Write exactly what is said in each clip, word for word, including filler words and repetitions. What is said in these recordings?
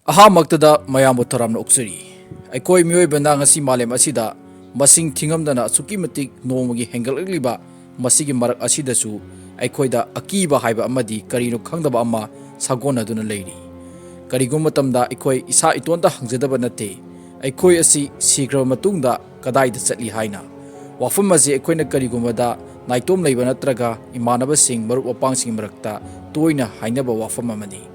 ꯑꯍꯥꯟꯕꯃꯛꯇꯗ ꯃꯌꯥꯝꯕꯨ ꯇꯔꯥꯝꯅ ꯑꯣꯛꯆꯔꯤ꯫ ꯑꯩꯈꯣꯏ ꯃꯤꯑꯣꯏꯕꯅ ꯉꯁꯤ ꯃꯥꯂꯦꯝ ꯑꯁꯤꯗ ꯃꯁꯤꯡ ꯊꯤꯉꯝꯗꯅ ꯑꯁꯨꯛꯀꯤ ꯃꯇꯤꯛ ꯅꯣꯡꯃꯒꯤ ꯍꯦꯟꯒꯠꯂꯛꯂꯤꯕ ꯃꯁꯤꯒꯤ ꯃꯔꯛ ꯑꯁꯤꯗꯁꯨ ꯑꯩꯈꯣꯏꯗ ꯑꯀꯤꯕ ꯍꯥꯏꯕ ꯑꯃꯗꯤ ꯀꯔꯤꯅꯣ ꯈꯪꯗꯕ ꯑꯃ ꯁꯥꯒꯣꯟꯅꯗꯨꯅ ꯂꯩꯔꯤ꯫ ꯀꯔꯤꯒꯨꯝꯕ ꯃꯇꯝꯗ ꯑꯩꯈꯣꯏ ꯏꯁꯥ ꯏꯇꯣꯟꯇ ꯍꯪꯖꯗꯕ ꯅꯠꯇꯦ, ꯑꯩꯈꯣꯏ ꯑꯁꯤ ꯁꯤꯈ꯭ꯔꯕ ꯃꯇꯨꯡꯗ ꯀꯗꯥꯏꯗ ꯆꯠꯂꯤ ꯍꯥꯏꯅ꯫ ꯋꯥꯐꯝ ꯑꯁꯤ ꯑꯩꯈꯣꯏꯅ ꯀꯔꯤꯒꯨꯝꯕꯗ ꯅꯥꯏꯇꯣꯝ ꯂꯩꯕ ꯅꯠꯇ꯭ꯔꯒ ꯏꯃꯥꯟꯅꯕꯁꯤꯡ, ꯃꯔꯨꯞ ꯃꯄꯥꯡꯁꯤꯡꯒꯤ ꯃꯔꯛꯇ ꯇꯣꯏꯅ ꯍꯥꯏꯅꯕ ꯋꯥꯐꯝ ꯑꯃꯅꯤ꯫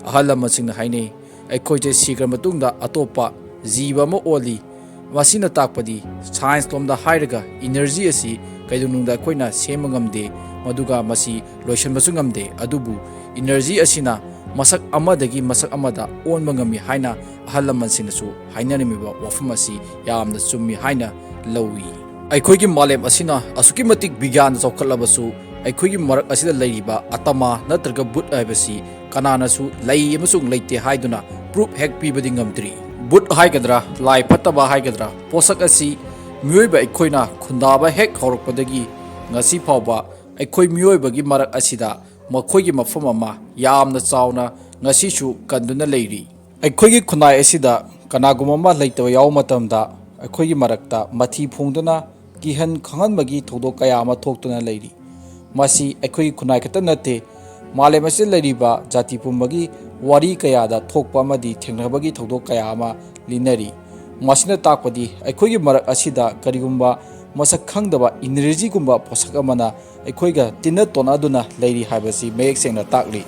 ꯑꯍꯜ ꯂꯃꯟꯁꯤꯡꯅ ꯍꯥꯏꯅꯩ, ꯑꯩꯈꯣꯏꯁꯦ ꯁꯤꯈ꯭ꯔ ꯃꯇꯨꯡꯗ ꯑꯇꯣꯞꯄ ꯖꯤꯕ ꯑꯃ ꯑꯣꯜꯂꯤ꯫ ꯃꯁꯤꯅ ꯇꯥꯛꯄꯗꯤ ꯁꯥꯏꯟꯁ ꯂꯣꯝꯗ ꯍꯥꯏꯔꯒ ꯏꯅꯔꯖꯤ ꯑꯁꯤ ꯀꯩꯗꯧꯅꯨꯡꯗ ꯑꯩꯈꯣꯏꯅ ꯁꯦꯝꯕ ꯉꯝꯗꯦ, ꯃꯗꯨꯒ ꯃꯁꯤ ꯂꯣꯏꯁꯤꯟꯕꯁꯨ ꯉꯝꯗꯦ꯫ ꯑꯗꯨꯕꯨ ꯏꯅꯔꯖꯤ ꯑꯁꯤꯅ ꯃꯁꯛ ꯑꯃꯗꯒꯤ ꯃꯁꯛ ꯑꯃꯗ ꯑꯣꯟꯕ ꯉꯝꯃꯤ ꯍꯥꯏꯅ ꯑꯍꯜ ꯂꯃꯟꯁꯤꯡꯅꯁꯨ ꯍꯥꯏꯅꯔꯝꯃꯤꯕ ꯋꯥꯐꯝ ꯑꯁꯤ ꯌꯥꯝꯅ ꯆꯨꯝꯃꯤ ꯍꯥꯏꯅ ꯂꯧꯏ꯫ ꯑꯩꯈꯣꯏꯒꯤ ꯃꯥꯂꯦꯝ ꯑꯁꯤꯅ ꯑꯁꯨꯛꯀꯤ ꯃꯇꯤꯛ ꯕꯤꯒ꯭ꯌꯥꯟ ꯆꯥꯎꯈꯠꯂꯕꯁꯨ, ꯑꯩꯈꯣꯏꯒꯤ ꯃꯔꯛ ꯑꯁꯤꯗ ꯂꯩꯔꯤꯕ ꯑꯇꯃꯥ ꯅꯠꯇ꯭ꯔꯒ ꯕꯨꯠ ꯍꯥꯏꯕꯁꯤ ꯀꯅꯥꯅꯁꯨ ꯂꯩ ꯑꯃꯁꯨꯡ ꯂꯩꯇꯦ ꯍꯥꯏꯗꯨꯅ ꯄ꯭ꯔꯨꯞ ꯍꯦꯛ ꯄꯤꯕꯗꯤ ꯉꯝꯗ꯭ꯔꯤ꯫ ꯕꯨꯠ ꯍꯥꯏꯒꯗ꯭ꯔꯥ, ꯂꯥꯏ ꯐꯠꯇꯕ ꯍꯥꯏꯒꯗ꯭ꯔꯥ, ꯄꯣꯠꯁꯛ ꯑꯁꯤ ꯃꯤꯑꯣꯏꯕ ꯑꯩꯈꯣꯏꯅ ꯈꯨꯟꯗꯥꯕ ꯍꯦꯛ ꯍꯧꯔꯛꯄꯗꯒꯤ ꯉꯁꯤ ꯐꯥꯎꯕ ꯑꯩꯈꯣꯏ ꯃꯤꯑꯣꯏꯕꯒꯤ ꯃꯔꯛ ꯑꯁꯤꯗ ꯃꯈꯣꯏꯒꯤ ꯃꯐꯝ ꯑꯃ ꯌꯥꯝꯅ ꯆꯥꯎꯅ ꯉꯁꯤꯁꯨ ꯀꯟꯗꯨꯅ ꯂꯩꯔꯤ꯫ ꯑꯩꯈꯣꯏꯒꯤ ꯈꯨꯟꯅꯥꯏ ꯑꯁꯤꯗ ꯀꯅꯥꯒꯨꯝꯕ ꯑꯃ ꯂꯩꯇꯕ ꯌꯥꯎꯕ ꯃꯇꯝꯗ, ꯑꯩꯈꯣꯏꯒꯤ ꯃꯔꯛꯇ ꯃꯊꯤ ꯐꯣꯡꯗꯨꯅ ꯀꯤꯍꯟ ꯈꯪꯍꯟꯕꯒꯤ ꯊꯧꯗꯣꯛ ꯀꯌꯥ ꯑꯃ ꯊꯣꯛꯇꯨꯅ ꯂꯩꯔꯤ꯫ ꯃꯁꯤ ꯑꯩꯈꯣꯏꯒꯤ ꯈꯨꯟꯅꯥꯏ ꯈꯛꯇ ꯅꯠꯇꯦ, ꯃꯥꯂꯦꯝ ꯑꯁꯤꯗ ꯂꯩꯔꯤꯕ ꯖꯥꯇꯤ ꯄꯨꯝꯕꯒꯤ ꯋꯥꯔꯤ ꯀꯌꯥꯗ ꯊꯣꯛꯄ ꯑꯃꯗꯤ ꯊꯦꯡꯅꯕꯒꯤ ꯊꯧꯗꯣꯛ ꯀꯌꯥ ꯑꯃ ꯂꯤꯅꯔꯤ꯫ ꯃꯁꯤꯅ ꯇꯥꯛꯄꯗꯤ ꯑꯩꯈꯣꯏꯒꯤ ꯃꯔꯛ ꯑꯁꯤꯗ ꯀꯔꯤꯒꯨꯝꯕ ꯃꯁꯛ ꯈꯪꯗꯕ ꯏꯅꯔꯖꯤꯒꯨꯝꯕ ꯄꯣꯠꯁꯛ ꯑꯃꯅ ꯑꯩꯈꯣꯏꯒ ꯇꯤꯟꯅ ꯇꯣꯟꯅꯗꯨꯅ ꯂꯩꯔꯤ ꯍꯥꯏꯕꯁꯤ ꯃꯌꯦꯛ ꯁꯦꯡꯅ ꯇꯥꯛꯂꯤ꯫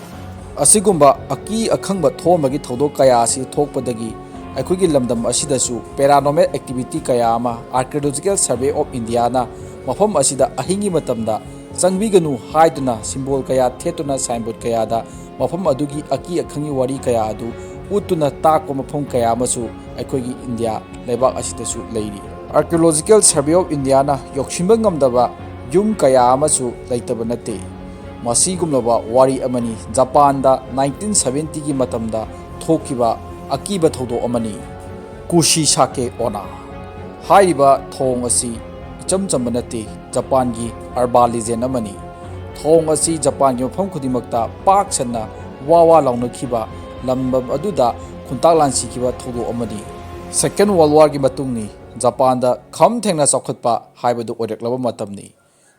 ꯑꯁꯤꯒꯨꯝꯕ ꯑꯀꯤ ꯑꯈꯪꯕ ꯊꯣꯛꯑꯝꯕꯒꯤ ꯊꯧꯗꯣꯛ ꯀꯌꯥ ꯑꯁꯤ ꯊꯣꯛꯄꯗꯒꯤ ꯑꯩꯈꯣꯏꯒꯤ ꯂꯝꯗꯝ ꯑꯁꯤꯗꯁꯨ paranormal activity ꯀꯌꯥ ꯑꯃ, Archaeological Survey of Indiaꯅ ꯃꯐꯝ ꯑꯁꯤꯗ ꯑꯍꯤꯡꯒꯤ ꯃꯇꯝꯗ ꯆꯪꯕꯤꯒꯅꯨ ꯍꯥꯏꯗꯨꯅ symbol ꯀꯌꯥ ꯊꯦꯠꯇꯨꯅ signboard ꯀꯌꯥꯗ ꯃꯐꯝ ꯑꯗꯨꯒꯤ ꯑꯀꯤ ꯑꯈꯪꯒꯤ ꯋꯥꯔꯤ ꯀꯌꯥ ꯑꯗꯨ ꯎꯠꯇꯨꯅ ꯇꯥꯛꯄ ꯃꯐꯝ ꯀꯌꯥ ꯑꯃꯁꯨ ꯑꯩꯈꯣꯏꯒꯤ ꯏꯟꯗꯤꯌꯥ ꯂꯩꯕꯥꯛ ꯑꯁꯤꯗꯁꯨ ꯂꯩꯔꯤ꯫ Archaeological Survey of Indiaꯅ ꯌꯧꯁꯤꯟꯕ ꯉꯝꯗꯕ ꯌꯨꯝ ꯀꯌꯥ ꯑꯃꯁꯨ ꯂꯩꯇꯕ ꯅꯠꯇꯦ꯫ ꯃꯁꯤꯒꯨꯝꯂꯕ ꯋꯥꯔꯤ ꯑꯃꯅꯤ ꯖꯄꯥꯟꯗ nineteen seventyꯒꯤ ꯃꯇꯝꯗ ꯊꯣꯛꯈꯤꯕ ꯑꯀꯤꯕ ꯊꯧꯗꯣꯛ ꯑꯃꯅꯤ꯫ ꯀꯨꯁꯤꯁꯥꯀꯦ ꯑꯣꯅꯥ ꯍꯥꯏꯔꯤꯕ ꯊꯧꯑꯣꯡ ꯑꯁꯤ ꯏꯆꯝ ꯆꯝꯕ ꯅꯠꯇꯦ, ꯖꯄꯥꯟꯒꯤ urban legend ꯑꯃꯅꯤ꯫ ꯊꯧꯑꯣꯡ ꯑꯁꯤ ꯖꯄꯥꯟꯒꯤ ꯃꯐꯝ ꯈꯨꯗꯤꯡꯃꯛꯇ ꯄꯥꯛ ꯁꯟꯅ ꯋꯥ ꯋꯥ ꯂꯥꯎꯅꯈꯤꯕ ꯂꯝꯗꯝ ꯑꯗꯨꯗ ꯈꯣꯡꯇꯥꯛ ꯂꯥꯟꯁꯤꯈꯤꯕ ꯊꯧꯗꯣꯛ ꯑꯃꯅꯤ꯫ Second World Warꯒꯤ ꯃꯇꯨꯡꯅꯤ꯫ ꯖꯄꯥꯟꯗ ꯈꯝ ꯊꯦꯡꯅ ꯆꯥꯎꯈꯠꯄ ꯍꯥꯏꯕꯗꯨ ꯑꯣꯏꯔꯛꯂꯕ ꯃꯇꯝꯅꯤ꯫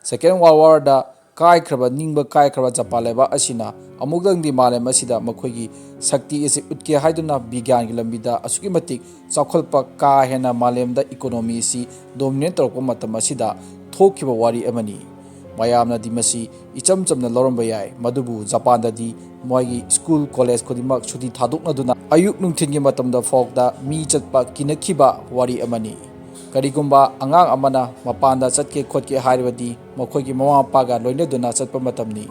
Second World Warꯗ ꯀꯥꯏꯈ꯭ꯔꯕ, ꯅꯤꯡꯕ ꯀꯥꯏꯈ꯭ꯔꯕ ꯖꯄꯥꯟ ꯂꯩꯕꯥꯛ ꯑꯁꯤꯅ ꯑꯃꯨꯛꯇꯪꯗꯤ ꯃꯥꯂꯦꯝ ꯑꯁꯤꯗ ꯃꯈꯣꯏꯒꯤ ꯁꯛꯇꯤ ꯑꯁꯤ ꯎꯠꯀꯦ ꯍꯥꯏꯗꯨꯅ ꯕꯤꯒ꯭ꯌꯥꯟꯒꯤ ꯂꯝꯕꯤꯗ ꯑꯁꯨꯛꯀꯤ ꯃꯇꯤꯛ ꯆꯥꯎꯈꯠꯄ, ꯀꯥ ꯍꯦꯟꯅ ꯃꯥꯂꯦꯝꯗ economy ꯑꯁꯤ dominate ꯇꯧꯔꯛꯄ ꯃꯇꯝ ꯑꯁꯤꯗ ꯊꯣꯛꯈꯤꯕ ꯋꯥꯔꯤ ꯑꯃꯅꯤ꯫ ꯃꯌꯥꯝꯅꯗꯤ ꯃꯁꯤ ꯏꯆꯝ ꯆꯝꯅ ꯂꯧꯔꯝꯕ ꯌꯥꯏ, ꯃꯗꯨꯕꯨ ꯖꯄꯥꯟꯗꯗꯤ ꯃꯣꯏꯒꯤ school college ꯈꯨꯗꯤꯡꯃꯛ ꯁꯨꯇꯤ ꯊꯥꯗꯣꯛꯅꯗꯨꯅ ꯑꯌꯨꯛ ꯅꯨꯡꯊꯤꯜꯒꯤ ꯃꯇꯝꯗ ꯐꯥꯎꯗ ꯃꯤ ꯆꯠꯄ ꯀꯤꯅꯈꯤꯕ ꯋꯥꯔꯤ ꯑꯃꯅꯤ꯫ ꯀꯔꯤꯒꯨꯝꯕ ꯑꯉꯥꯡ ꯑꯃꯅ ꯃꯄꯥꯟꯗ ꯆꯠꯀꯦ ꯈꯣꯠꯀꯦ ꯍꯥꯏꯔꯕꯗꯤ ꯃꯈꯣꯏꯒꯤ ꯃꯃꯥ ꯃꯄꯥꯒ ꯂꯣꯏꯅꯗꯨꯅ ꯆꯠꯄ ꯃꯇꯝꯅꯤ꯫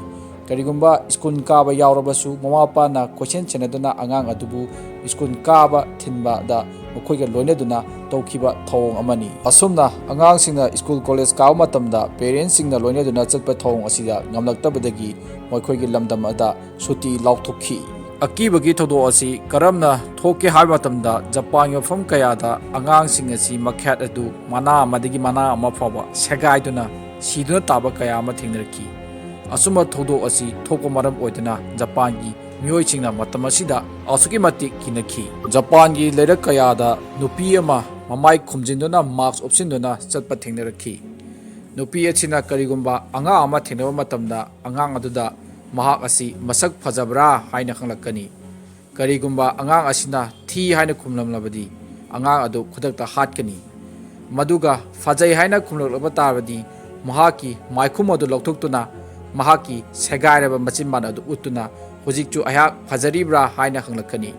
ꯀꯔꯤꯒꯨꯝꯕ school ꯀꯥꯕ ꯌꯥꯎꯔꯕꯁꯨ ꯃꯃꯥ ꯃꯄꯥꯅ ꯀꯣꯏꯁꯦꯟ ꯁꯦꯟꯅꯗꯨꯅ ꯑꯉꯥꯡ ꯑꯗꯨꯕꯨ school ꯀꯥꯕ ꯊꯤꯟꯕꯗ ꯃꯈꯣꯏꯒ ꯂꯣꯏꯅꯗꯨꯅ ꯇꯧꯈꯤꯕ ꯊꯧꯑꯣꯡ ꯑꯃꯅꯤ꯫ ꯑꯁꯨꯝꯅ ꯑꯉꯥꯡꯁꯤꯡꯅ school college ꯀꯥꯕ ꯃꯇꯝꯗ parentsꯁꯤꯡꯅ ꯂꯣꯏꯅꯗꯨꯅ ꯆꯠꯄ ꯊꯧꯑꯣꯡ ꯑꯁꯤꯗ ꯉꯝꯂꯛꯇꯕꯗꯒꯤ ꯃꯈꯣꯏꯒꯤ ꯂꯝꯗꯝ ꯑꯗꯨꯗ ꯁꯨꯇꯤ ꯂꯥꯎꯊꯣꯛꯈꯤ꯫ ꯑꯀꯤꯕꯒꯤ ꯊꯧꯗꯣꯛ ꯑꯁꯤ ꯀꯔꯝꯅ ꯊꯣꯛꯀꯦ ꯍꯥꯏꯕ ꯃꯇꯝꯗ ꯖꯄꯥꯟꯒꯤ ꯃꯐꯝ ꯀꯌꯥꯗ ꯑꯉꯥꯡꯁꯤꯡ ꯑꯁꯤ ꯃꯈ꯭ꯌꯥꯠ ꯑꯗꯨ ꯃꯅꯥ ꯑꯃꯗꯒꯤ ꯃꯅꯥ ꯑꯃ ꯐꯥꯎꯕ ꯁꯦꯒꯥꯏꯗꯨꯅ ꯁꯤꯗꯨꯅ ꯇꯥꯕ ꯀꯌꯥ ꯑꯃ ꯊꯦꯡꯅꯔꯛꯈꯤ꯫ ꯑꯆꯨꯝꯕ ꯊꯧꯗꯣꯛ ꯑꯁꯤ ꯊꯣꯛꯄ ꯃꯔꯝ ꯑꯣꯏꯗꯨꯅ ꯖꯄꯥꯟꯒꯤ ꯃꯤꯑꯣꯏꯁꯤꯡꯅ ꯃꯇꯝ ꯑꯁꯤꯗ ꯑꯁꯨꯛꯀꯤ ꯃꯇꯤꯛ ꯀꯤꯅꯈꯤ꯫ ꯖꯄꯥꯟꯒꯤ ꯂꯩꯔꯛ ꯀꯌꯥꯗ ꯅꯨꯄꯤ ꯑꯃ ꯃꯃꯥꯏ ꯈꯨꯝꯖꯤꯟꯗꯨꯅ mask ꯎꯞꯁꯤꯟꯗꯨꯅ ꯆꯠꯄ ꯊꯦꯡꯅꯔꯛꯈꯤ꯫ ꯅꯨꯄꯤ ꯑꯁꯤꯅ ꯀꯔꯤꯒꯨꯝꯕ ꯑꯉꯥꯡ ꯑꯃ ꯊꯦꯡꯅꯕ ꯃꯇꯝꯗ ꯑꯉꯥꯡ ꯑꯗꯨꯗ ꯃꯍꯥꯛ ꯑꯁꯤ ꯃꯁꯛ ꯐꯖꯕ꯭ꯔꯥ ꯍꯥꯏꯅ ꯍꯪꯂꯛꯀꯅꯤ꯫ ꯀꯔꯤꯒꯨꯝꯕ ꯑꯉꯥꯡ ꯑꯁꯤꯅ ꯊꯤ ꯍꯥꯏꯅ ꯈꯨꯝꯂꯝꯂꯕꯗꯤ ꯑꯉꯥꯡ ꯑꯗꯨ ꯈꯨꯗꯛꯇ ꯍꯥꯠꯀꯅꯤ꯫ ꯃꯗꯨꯒ ꯐꯖꯩ ꯍꯥꯏꯅ ꯈꯨꯝꯂꯛꯂꯕ ꯇꯥꯔꯕꯗꯤ ꯃꯍꯥꯛꯀꯤ ꯃꯥꯏꯈꯨꯝ ꯑꯗꯨ ꯂꯧꯊꯣꯛꯇꯨꯅ ꯃꯍꯥꯛꯀꯤ ꯁꯦꯒꯥꯏꯔꯕ ꯃꯆꯤꯟꯕꯥꯟ ꯑꯗꯨ ꯎꯠꯇꯨꯅ "ꯍꯧꯖꯤꯛꯁꯨ ꯑꯩꯍꯥꯛ ꯐꯖꯔꯤꯕ꯭ꯔꯥ?" ꯍꯥꯏꯅ ꯍꯪꯂꯛꯀꯅꯤ꯫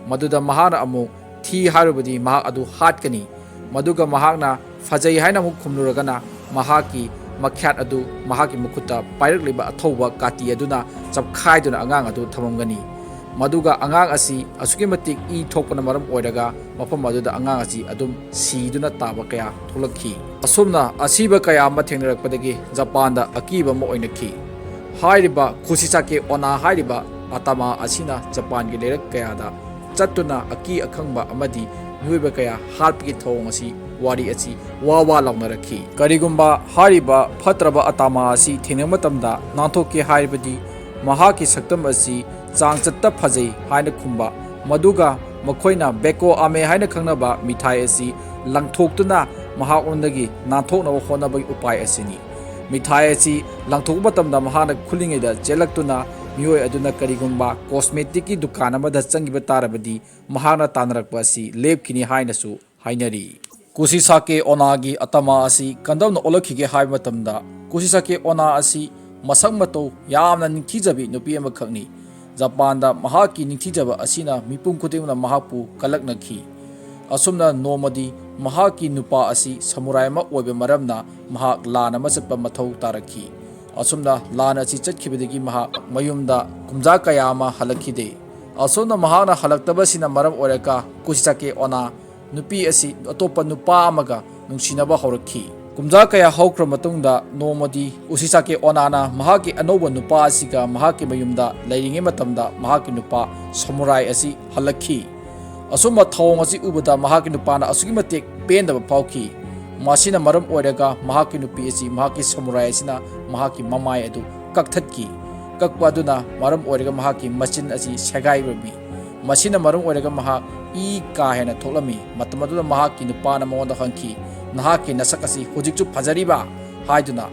ꯃꯗꯨꯗ ꯃꯍꯥꯛꯅ ꯑꯃꯨꯛ ꯊꯤ ꯍꯥꯏꯔꯨꯕꯗꯤ ꯃꯍꯥꯛ ꯑꯗꯨ ꯍꯥꯠꯀꯅꯤ꯫ ꯃꯗꯨꯒ ꯃꯍꯥꯛꯅ ꯐꯖꯩ ꯍꯥꯏꯅ ꯑꯃꯨꯛ ꯈꯨꯝꯂꯨꯔꯒꯅ ꯃꯍꯥꯛꯀꯤ ꯃꯈ꯭ꯌꯥꯠ ꯑꯗꯨ ꯃꯍꯥꯛꯀꯤ ꯃꯈꯨꯠꯇ ꯄꯥꯏꯔꯛꯂꯤꯕ ꯑꯊꯧꯕ ꯀꯥꯇꯤ ꯑꯗꯨꯅ ꯆꯞꯈꯥꯏꯗꯨꯅ ꯑꯉꯥꯡ ꯑꯗꯨ ꯊꯝꯃꯝꯒꯅꯤ꯫ ꯃꯗꯨꯒ ꯑꯉꯥꯡ ꯑꯁꯤ ꯑꯁꯨꯛꯀꯤ ꯃꯇꯤꯛ ꯏ ꯊꯣꯛꯄꯅ ꯃꯔꯝ ꯑꯣꯏꯔꯒ ꯃꯐꯝ ꯑꯗꯨꯗ ꯑꯉꯥꯡ ꯑꯁꯤ ꯑꯗꯨꯝ ꯁꯤꯗꯨꯅ ꯇꯥꯕ ꯀꯌꯥ ꯊꯣꯛꯂꯛꯈꯤ꯫ ꯑꯁꯨꯝꯅ ꯑꯁꯤꯕ ꯀꯌꯥ ꯑꯃ ꯊꯦꯡꯅꯔꯛꯄꯗꯒꯤ ꯖꯄꯥꯟꯗ ꯑꯀꯤꯕ ꯑꯃ ꯑꯣꯏꯅꯈꯤ꯫ ꯍꯥꯏꯔꯤꯕ ꯈꯨꯁꯤꯁꯥꯀꯦ ꯑꯣꯅꯥ ꯍꯥꯏꯔꯤꯕ ꯑꯇꯥꯃꯥ ꯑꯁꯤꯅ ꯖꯄꯥꯟꯒꯤ ꯂꯩꯔꯛ ꯀꯌꯥꯗ ꯆꯠꯇꯨꯅ ꯑꯀꯤ ꯑꯈꯪꯕ ꯑꯃꯗꯤ ꯃꯤꯑꯣꯏꯕ ꯀꯌꯥ ꯍꯥꯠꯄꯒꯤ ꯊꯧꯑꯣꯡ ꯑꯁꯤ, ꯋꯥꯔꯤ ꯑꯁꯤ ꯋꯥ ꯋꯥ ꯂꯥꯎꯅꯔꯛꯈꯤ꯫ ꯀꯔꯤꯒꯨꯝꯕ ꯍꯥꯏꯔꯤꯕ ꯐꯠꯇ꯭ꯔꯕ ꯑꯇꯥꯃꯥ ꯑꯁꯤ ꯊꯦꯡꯅꯕ ꯃꯇꯝꯗ ꯅꯥꯟꯊꯣꯛꯀꯦ ꯍꯥꯏꯔꯕꯗꯤ ꯃꯍꯥꯛꯀꯤ ꯁꯛꯇꯝ ꯑꯁꯤ ꯆꯥꯡꯆꯠꯇ ꯐꯖꯩ ꯍꯥꯏꯅ ꯈꯨꯝꯕ ꯃꯗꯨꯒ ꯃꯈꯣꯏꯅ ꯕꯦꯀꯣ ꯑꯥꯃꯦ ꯍꯥꯏꯅ ꯈꯪꯅꯕ ꯃꯤꯊꯥꯏ ꯑꯁꯤ ꯂꯪꯊꯣꯛꯇꯨꯅ ꯃꯍꯥꯛꯉꯣꯟꯗꯒꯤ ꯅꯥꯟꯊꯣꯛꯅꯕ ꯍꯣꯠꯅꯕꯒꯤ ꯎꯄꯥꯏ ꯑꯁꯤꯅꯤ꯫ ꯃꯤꯊꯥꯏ ꯑꯁꯤ ꯂꯪꯊꯣꯛꯄ ꯃꯇꯝꯗ ꯃꯍꯥꯛꯅ ꯈꯨꯜꯂꯤꯉꯩꯗ ꯆꯦꯜꯂꯛꯇꯨꯅ ꯃꯤꯑꯣꯏ ꯑꯗꯨꯅ ꯀꯔꯤꯒꯨꯝꯕ ꯀꯣꯁꯃꯦꯇꯤꯛꯀꯤ ꯗꯨꯀꯥꯟ ꯑꯃꯗ ꯆꯪꯈꯤꯕ ꯇꯥꯔꯕꯗꯤ ꯃꯍꯥꯛꯅ ꯇꯥꯟꯅꯔꯛꯄ ꯑꯁꯤ ꯂꯦꯞꯈꯤꯅꯤ ꯍꯥꯏꯅꯁꯨ ꯍꯥꯏꯅꯔꯤ꯫ ꯀꯨꯁꯤꯁꯥꯀꯦ ꯑꯣꯅꯥꯒꯤ ꯑꯇꯃꯥ ꯑꯁꯤ ꯀꯝꯗꯧꯅ ꯑꯣꯜꯂꯛꯈꯤꯒꯦ ꯍꯥꯏꯕ ꯃꯇꯝꯗ, ꯀꯨꯁꯤꯁꯥꯀꯦ ꯑꯣꯅꯥ ꯑꯁꯤ ꯃꯁꯛ ꯃꯇꯧ ꯌꯥꯝꯅ ꯅꯤꯡꯊꯤꯖꯕꯤ ꯅꯨꯄꯤ ꯑꯃꯈꯛꯅꯤ꯫ ꯖꯄꯥꯟꯗ ꯃꯍꯥꯛꯀꯤ ꯅꯤꯡꯊꯤꯖꯕ ꯑꯁꯤꯅ ꯃꯤꯄꯨꯝ ꯈꯨꯗꯤꯡꯃꯛꯅ ꯃꯍꯥꯛꯄꯨ ꯀꯜꯂꯛꯅꯈꯤ꯫ ꯑꯁꯨꯝꯅ ꯅꯣꯡꯃꯗꯤ ꯃꯍꯥꯛꯀꯤ ꯅꯨꯄꯥ ꯑꯁꯤ ꯁꯃꯨꯔꯥꯏ ꯑꯃ ꯑꯣꯏꯕ ꯃꯔꯝꯅ ꯃꯍꯥꯛ ꯂꯥꯟ ꯑꯃ ꯆꯠꯄ ꯃꯊꯧ ꯇꯥꯔꯛꯈꯤ꯫ ꯑꯁꯨꯝꯅ ꯂꯥꯟ ꯑꯁꯤ ꯆꯠꯈꯤꯕꯗꯒꯤ ꯃꯍꯥꯛ ꯃꯌꯨꯝꯗ ꯀꯨꯝꯖꯥ ꯀꯌꯥ ꯑꯃ ꯍꯜꯂꯛꯈꯤꯗꯦ꯫ ꯑꯁꯨꯝꯅ ꯃꯍꯥꯛꯅ ꯍꯜꯂꯛꯇꯕꯁꯤꯅ ꯃꯔꯝ ꯑꯣꯏꯔꯒ ꯀꯨꯁꯤꯁꯥꯀꯦ ꯑꯣꯅꯥ ꯅꯨꯄꯤ ꯑꯁꯤ ꯑꯇꯣꯞꯄ ꯅꯨꯄꯥ ꯑꯃꯒ ꯅꯨꯡꯁꯤꯅꯕ ꯍꯧꯔꯛꯈꯤ꯫ ꯀꯨꯝꯖꯥ ꯀꯌꯥ ꯍꯧꯈ꯭ꯔ ꯃꯇꯨꯡꯗ ꯅꯣꯡꯃꯗꯤ ꯎꯁꯤꯁꯥꯀꯦ ꯑꯣꯅꯥꯅ ꯃꯍꯥꯛꯀꯤ ꯑꯅꯧꯕ ꯅꯨꯄꯥ ꯑꯁꯤꯒ ꯃꯍꯥꯛꯀꯤ ꯃꯌꯨꯝꯗ ꯂꯩꯔꯤꯉꯩ ꯃꯇꯝꯗ ꯃꯍꯥꯛꯀꯤ ꯅꯨꯄꯥ ꯁꯃꯨꯔꯥꯏ ꯑꯁꯤ ꯍꯜꯂꯛꯈꯤ꯫ ꯑꯁꯨꯝꯕ ꯊꯧꯑꯣꯡ ꯑꯁꯤ ꯎꯕꯗ ꯃꯍꯥꯛꯀꯤ ꯅꯨꯄꯥꯅ ꯑꯁꯨꯛꯀꯤ ꯃꯇꯤꯛ ꯄꯦꯟꯗꯕ ꯐꯥꯎꯈꯤ꯫ ꯃꯁꯤꯅ ꯃꯔꯝ ꯑꯣꯏꯔꯒ ꯃꯍꯥꯛꯀꯤ ꯅꯨꯄꯤ ꯑꯁꯤ ꯃꯍꯥꯛꯀꯤ ꯁꯃꯨꯔꯥꯏ ꯑꯁꯤꯅ ꯃꯍꯥꯛꯀꯤ ꯃꯃꯥꯏ ꯑꯗꯨ ꯀꯛꯊꯠꯈꯤ꯫ ꯀꯛꯄ ꯑꯗꯨꯅ ꯃꯔꯝ ꯑꯣꯏꯔꯒ ꯃꯍꯥꯛꯀꯤ ꯃꯆꯤꯟ ꯑꯁꯤ ꯁꯦꯒꯥꯏꯔꯝꯃꯤ꯫ ꯃꯁꯤꯅ ꯃꯔꯝ ꯑꯣꯏꯔꯒ ꯃꯍꯥꯛ ꯏ ꯀꯥ ꯍꯦꯟꯅ ꯊꯣꯛꯂꯝꯃꯤ꯫ ꯃꯇꯝ ꯑꯗꯨꯗ ꯃꯍꯥꯛꯀꯤ ꯅꯨꯄꯥꯅ ꯃꯉꯣꯟꯗ ꯍꯪꯈꯤ, "ꯅꯍꯥꯛꯀꯤ ꯅꯁꯛ ꯑꯁꯤ ꯍꯧꯖꯤꯛꯁꯨ ꯐꯖꯔꯤꯕ?" ꯍꯥꯏꯗꯨꯅ꯫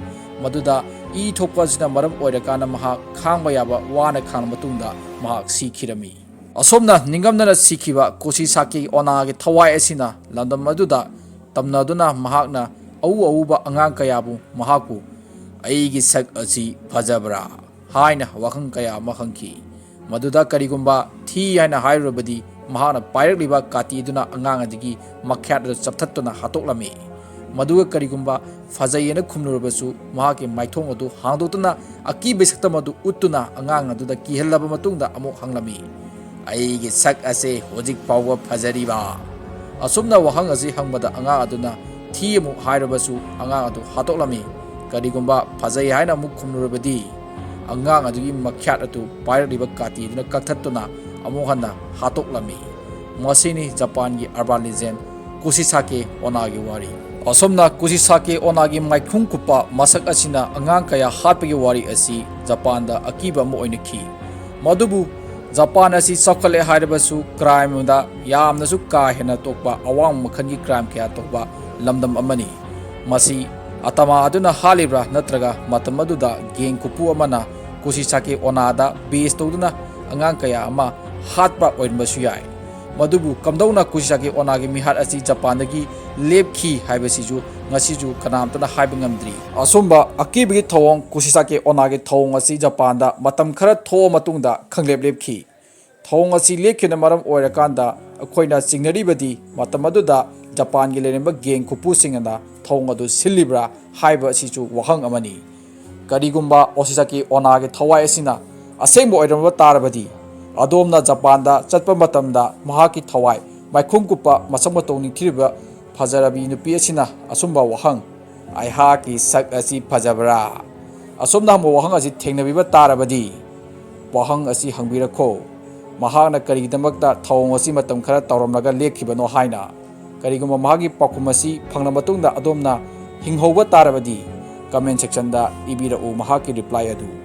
ꯃꯗꯨꯗ ꯏ ꯊꯣꯛꯄ ꯑꯁꯤꯅ ꯃꯔꯝ ꯑꯣꯏꯔꯀꯥꯟꯗ ꯃꯍꯥꯛ ꯈꯥꯡꯕ ꯌꯥꯕ ꯋꯥꯅ ꯈꯥꯡꯂ ꯃꯇꯨꯡꯗ ꯃꯍꯥꯛ ꯁꯤꯈꯤꯔꯝꯃꯤ꯫ ꯑꯁꯣꯝꯅ ꯅꯤꯡꯉꯝꯗꯅ ꯁꯤꯈꯤꯕ ꯀꯣꯁꯤꯁꯥꯀꯤ ꯑꯣꯅꯥꯒꯤ ꯊꯋꯥꯏ ꯑꯁꯤꯅ ꯂꯝꯗꯝ ꯑꯗꯨꯗ ꯇꯝꯅꯗꯨꯅ ꯃꯍꯥꯛꯅ ꯑꯎ ꯑꯎꯕ ꯑꯉꯥꯡ ꯀꯌꯥꯕꯨ ꯃꯍꯥꯛꯄꯨ "ꯑꯩꯒꯤ ꯁꯛ ꯑꯁꯤ ꯐꯖꯕ꯭ꯔꯥ?" ꯍꯥꯏꯅ ꯋꯥꯍꯪ ꯀꯌꯥ ꯑꯃ ꯍꯪꯈꯤ꯫ ꯃꯗꯨꯗ ꯀꯔꯤꯒꯨꯝꯕ ꯊꯤ ꯍꯥꯏꯅ ꯍꯥꯏꯔꯨꯔꯕꯗꯤ ꯃꯍꯥꯛꯅ ꯄꯥꯏꯔꯛꯂꯤꯕ ꯀꯥꯇꯤ ꯑꯗꯨꯅ ꯑꯉꯥꯡ ꯑꯗꯨꯒꯤ ꯃꯈ꯭ꯌꯥꯠ ꯑꯗꯨ ꯆꯞꯊꯠꯇꯨꯅ ꯍꯥꯠꯇꯣꯛꯂꯝꯃꯤ꯫ ꯃꯗꯨꯒ ꯀꯔꯤꯒꯨꯝꯕ ꯐꯖꯩ ꯍꯥꯏꯅ ꯈꯨꯝꯂꯨꯔꯕꯁꯨ ꯃꯍꯥꯛꯀꯤ ꯃꯥꯏꯊꯣꯡ ꯑꯗꯨ ꯍꯥꯡꯗꯣꯛꯇꯨꯅ ꯑꯀꯤꯕꯒꯤ ꯁꯛꯇꯝ ꯑꯗꯨ ꯎꯠꯇꯨꯅ ꯑꯉꯥꯡ ꯑꯗꯨꯗ ꯀꯤꯍꯜꯂꯕ ꯃꯇꯨꯡꯗ ꯑꯃꯨꯛ ꯍꯪꯂꯝꯃꯤ, "ꯑꯩꯒꯤ ꯁꯛ ꯑꯁꯦ ꯍꯧꯖꯤꯛ ꯐꯥꯎꯕ ꯐꯖꯔꯤꯕ?" ꯑꯁꯨꯝꯅ ꯋꯥꯍꯪ ꯑꯁꯤ ꯍꯪꯕꯗ ꯑꯉꯥꯡ ꯑꯗꯨꯅ ꯊꯤ ꯑꯃꯨꯛ ꯍꯥꯏꯔꯕꯁꯨ ꯑꯉꯥꯡ ꯑꯗꯨ ꯍꯥꯠꯇꯣꯛꯂꯝꯃꯤ꯫ ꯀꯔꯤꯒꯨꯝꯕ ꯐꯖꯩ ꯍꯥꯏꯅ ꯑꯃꯨꯛ ꯈꯨꯝꯂꯨꯔꯕꯗꯤ ꯑꯉꯥꯡ ꯑꯗꯨꯒꯤ ꯃꯈ꯭ꯌꯥꯠ ꯑꯗꯨ ꯄꯥꯏꯔꯛꯂꯤꯕ ꯀꯥꯇꯤ ꯑꯗꯨꯅ ꯀꯛꯊꯠꯇꯨꯅ ꯑꯃꯨꯛ ꯍꯟꯅ ꯍꯥꯠꯇꯣꯛꯂꯝꯃꯤ꯫ ꯃꯁꯤꯅꯤ ꯖꯄꯥꯟꯒꯤ urban legend ꯀꯨꯁꯤꯁꯥꯀꯦ ꯑꯣꯅꯥꯒꯤ ꯋꯥꯔꯤ꯫ ꯑꯁꯨꯝꯅ ꯀꯨꯁꯤꯁꯥꯀꯦ ꯑꯣꯅꯥꯒꯤ ꯃꯥꯏꯈꯨꯝ ꯀꯨꯞꯄ ꯃꯁꯛ ꯑꯁꯤꯅ ꯑꯉꯥꯡ ꯀꯌꯥ ꯍꯥꯠꯄꯒꯤ ꯋꯥꯔꯤ ꯑꯁꯤ ꯖꯄꯥꯟꯗ ꯑꯀꯤꯕ ꯑꯃ ꯑꯣꯏꯅꯈꯤ꯫ ꯃꯗꯨꯕꯨ ꯖꯄꯥꯟ ꯑꯁꯤ ꯆꯥꯎꯈꯠꯂꯦ ꯍꯥꯏꯔꯕꯁꯨ, ꯀ꯭ꯔꯥꯏꯝꯗ ꯌꯥꯝꯅꯁꯨ ꯀꯥ ꯍꯦꯟꯅ ꯇꯧꯕ, ꯑꯋꯥꯡꯕ ꯃꯈꯜꯒꯤ ꯀ꯭ꯔꯥꯏꯝ ꯀꯌꯥ ꯇꯧꯕ ꯂꯝꯗꯝ ꯑꯃꯅꯤ꯫ ꯃꯁꯤ ꯑꯇꯥꯃꯥ ꯑꯗꯨꯅ ꯍꯥꯠꯂꯤꯕ꯭ꯔꯥ, ꯅꯠꯇ꯭ꯔꯒ ꯃꯇꯝ ꯑꯗꯨꯗ ꯒꯦꯡ ꯀꯨꯄꯨ ꯑꯃꯅ ꯀꯨꯁꯤꯁꯥꯀꯤ ꯑꯣꯅꯥꯗ ꯕꯦꯁ ꯇꯧꯗꯨꯅ ꯑꯉꯥꯡ ꯀꯌꯥ ꯑꯃ ꯍꯥꯠꯄ ꯑꯣꯏꯔꯝꯕꯁꯨ ꯌꯥꯏ꯫ ꯃꯗꯨꯕꯨ ꯀꯝꯗꯧꯅ ꯀꯨꯁꯤꯁꯥꯀꯤ ꯑꯣꯅꯥꯒꯤ ꯃꯤꯍꯥꯠ ꯑꯁꯤ ꯖꯄꯥꯟꯗꯒꯤ ꯂꯦꯞꯈꯤ ꯍꯥꯏꯕꯁꯤꯁꯨ ꯉꯁꯤꯁꯨ ꯀꯅꯥꯝꯇꯅ ꯍꯥꯏꯕ ꯉꯝꯗ꯭ꯔꯤ꯫ ꯑꯁꯨꯝꯕ ꯑꯀꯤꯕꯒꯤ ꯊꯧꯑꯣꯡ, ꯀꯨꯁꯤꯁꯥꯀꯤ ꯑꯣꯅꯥꯒꯤ ꯊꯧꯑꯣꯡ ꯑꯁꯤ ꯖꯄꯥꯟꯗ ꯃꯇꯝ ꯈꯔ ꯊꯣꯛꯑ ꯃꯇꯨꯡꯗ ꯈꯪꯂꯦꯞ ꯂꯦꯞꯈꯤ꯫ ꯊꯧꯑꯣꯡ ꯑꯁꯤ ꯂꯦꯞꯈꯤꯕꯅ ꯃꯔꯝ ꯑꯣꯏꯔꯀꯥꯟꯗ ꯑꯩꯈꯣꯏꯅ ꯆꯤꯡꯅꯔꯤꯕꯗꯤ ꯃꯇꯝ ꯑꯗꯨꯗ ꯖꯄꯥꯟꯒꯤ ꯂꯩꯔꯝꯕ ꯒꯦꯡ ꯀꯨꯄꯨꯁꯤꯡꯅ ꯊꯧꯑꯣꯡ ꯑꯗꯨ ꯁꯤꯜꯂꯤꯕ꯭ꯔꯥ ꯍꯥꯏꯕ ꯑꯁꯤꯁꯨ ꯋꯥꯍꯪ ꯑꯃꯅꯤ꯫ ꯀꯔꯤꯒꯨꯝꯕ ꯀꯨꯁꯤꯁꯥꯀꯤ ꯑꯣꯅꯥꯒꯤ ꯊꯋꯥꯏ ꯑꯁꯤꯅ ꯑꯁꯦꯡꯕ ꯑꯣꯏꯔꯝꯕ ꯇꯥꯔꯕꯗꯤ, ꯑꯗꯣꯝꯅ ꯖꯄꯥꯟꯗ ꯆꯠꯄ ꯃꯇꯝꯗ ꯃꯍꯥꯛꯀꯤ ꯊꯋꯥꯏ ꯃꯥꯏꯈꯨꯝ ꯀꯨꯞꯄ ꯃꯁꯛ ꯃꯇꯧ ꯅꯤꯡꯊꯤꯔꯕ ꯐꯖꯔꯕꯤ ꯅꯨꯄꯤ ꯑꯁꯤꯅ ꯑꯁꯨꯝꯕ ꯋꯥꯍꯪ, "ꯑꯩꯍꯥꯛꯀꯤ ꯁꯛ ꯑꯁꯤ ꯐꯖꯕ꯭ꯔꯥ?" ꯑꯁꯣꯝꯅ ꯍꯪꯕ ꯋꯥꯍꯪ ꯑꯁꯤ ꯊꯦꯡꯅꯕꯤꯕ ꯇꯥꯔꯕꯗꯤ, ꯋꯥꯍꯪ ꯑꯁꯤ ꯍꯪꯕꯤꯔꯛꯈꯣ, "ꯃꯍꯥꯛꯅ ꯀꯔꯤꯒꯤꯗꯃꯛꯇ ꯊꯧꯑꯣꯡ ꯑꯁꯤ ꯃꯇꯝ ꯈꯔ ꯇꯧꯔꯝꯂꯒ ꯂꯦꯞꯈꯤꯕꯅꯣ?" ꯍꯥꯏꯅ꯫ ꯀꯔꯤꯒꯨꯝꯕ ꯃꯍꯥꯛꯀꯤ ꯄꯥꯎꯈꯨꯝ ꯑꯁꯤ ꯐꯪꯂꯕ ꯃꯇꯨꯡꯗ ꯑꯗꯣꯝꯅ ꯍꯤꯡꯍꯧꯕ ꯇꯥꯔꯕꯗꯤ, ꯀꯃꯦꯟ ꯁꯦꯛꯁꯟꯗ ꯏꯕꯤꯔꯛꯎ ꯃꯍꯥꯛꯀꯤ ꯔꯤꯄ꯭ꯂꯥꯏ ꯑꯗꯨ꯫